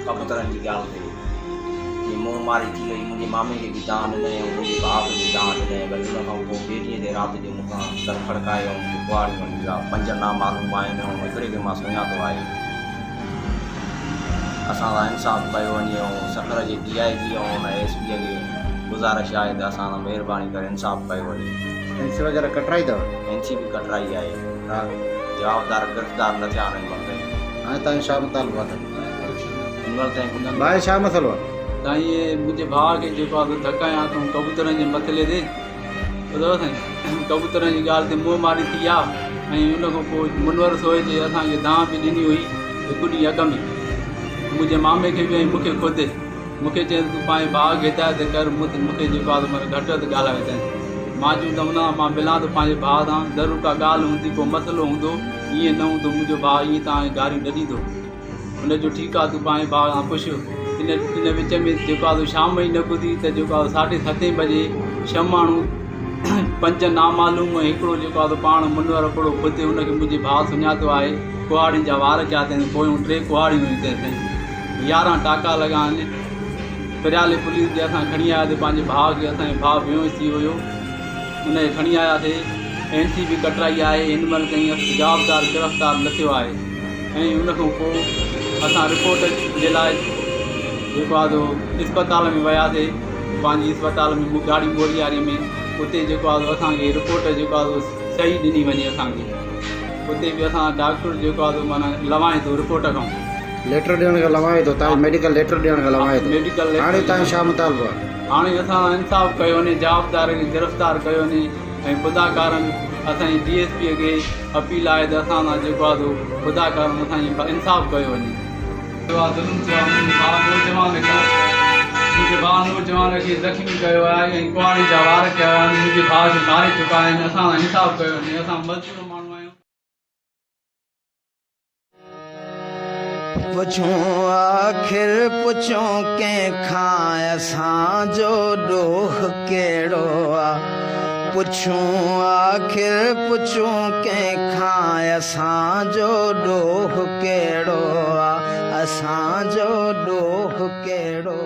ڪبوترن جي ڳالهه تي جيئن منهن ماري ٿي وئي. منهنجي مامي کي به دانهن ڏنائين ۽ منهنجي ڀاء کي به دانهن ڏنائين. وري ان کان پوء ٻئي ڏينهن تي رات جو مون کان در کڙڪائي ۽ مون کي ڪهاڙيون هڻي ويا. پنج نامعلوم آهن ۽ هڪڙي کي مان سڃاتو آهي. اسان سان انصاف ڪيو وڃي ۽ سکر جي ڊي I جي ۽ ان ايس پي کي گذارش آهي ته اسان سان مهرباني ڪري انصاف ڪيو وڃي. اين سي وغيره ڪٽرائي اٿو؟ اين سي به ڪٽرائي آهي. ها. جوابدار گرفتار نه ٿيا آهن هن مهل تائين. هاڻي توهان جو ڇا مطالبو آهي؟ هن مهل تائين ڪجهه. ڀاء ڇا مسئلو آهي؟ سائين منهنجي ڀاء کي جيڪو آهي سو ڌڪ هنيا اٿئون ڪبوترن جي مسئلي تي. ٻڌو سائين ڪبوترن جي ڳالهه تي منهن ماري ٿي آ ۽ ان کان پوء منور سوئي جي اسان کي دانهن به ڏني هئي هڪ ڏينهن اڳ ۾ منهنجي مامي کي به ۽ مون کي خود مون کي چيائين تون پنهنجي ڀاء کي هدايت ڪر مون مون کي جيڪو آ معنيٰ گهٽ وڌ ڳالهايو اٿائين مان چيم ته ان سان مان ملان ٿو پنهنجي ڀاء سان ضرور ڪا ڳالهه هوندي ڪو مسئلو هوندو ائين نه هوندو منهنجو ڀاء ائين توهان کي گاريون نه ڏيندو هن چيو ٺيڪ آ تون پنهنجي ڀاء کان پڇ. ان ان وچ ۾ جيڪو آ سو شام ئي نه ٻڌي ته جيڪو آ سو ساڍي ستين بجي ڇهه ماڻهو پنج نامعلوم ۽ هڪڙو جيڪو آ سو پاڻ منور ابڙو خود ان کي منهنجي ڀاء سڃاتو آهي ڪهاڙين جا وار ڪيا اٿائين پويون ٽي ڪهاڙيون هيون اٿائين سائين 11 ٽاڪا لڳا آهن پريالي پوليس جي اسان کڻي آياسي پنهنجي ڀاء کي اسان جو ڀاء بيهوش ٿي ويو ان کي کڻي آياسي اين سي به ڪٽرائي آهي هن مهل تائين جوابدار گرفتار نه ٿيو آهي. ۽ ان کان پوء اسان رپورٽ جي لاء جيڪو آهي سو اسپتال ۾ وياسي پنهنجي اسپتال ۾ ڳاڙهي مورياري ۾ اتي جيڪو آهي سو اسانکي رپورٽ جيڪو آهي سو صحيح ڏني وڃي اسانکي اتي به اسان ڊاڪٽر جيڪو آهي سو معنيٰ لوائي ٿو رپورٽ کان ليٽر ڏيڻ کان لوائي ٿو تان ميڊيڪل ليٽر ڏيڻ کان لوائي ٿو ميڊيڪل هاڻي تان ڇا مطالبو آهي؟ هاڻي اسان انصاف ڪيو وڃي جوابدار کي گرفتار ڪيو وڃي ۽ خدا ڪارڻ اسان جي ڊي ايس پي کي اپيل آهي ته اسان سان جيڪو آهي سو خدا ڪارڻ اسان جي انصاف ڪيو وڃي. ظلم ٿيو آهي منهنجي ڀاء نوجوان کي منهنجي ڀاء نوجوان کي زخمي ڪيو آهي ۽ ڪهاڙين جا وار ڪيا ويا آهن منهنجي ڀاء کي ماري چڪا آهن اسان سان انصاف ڪيو وڃي اسان مزدور ماڻهو آهيون. پڇون آخر پڇون ڪنهن کان اسان جو ڏوهه ڪهڙو آ پڇون آخر پڇون ڪنهن کان اسان جو ڏوهه ڪهڙو آ اسان جو ڏوهه ڪهڙو.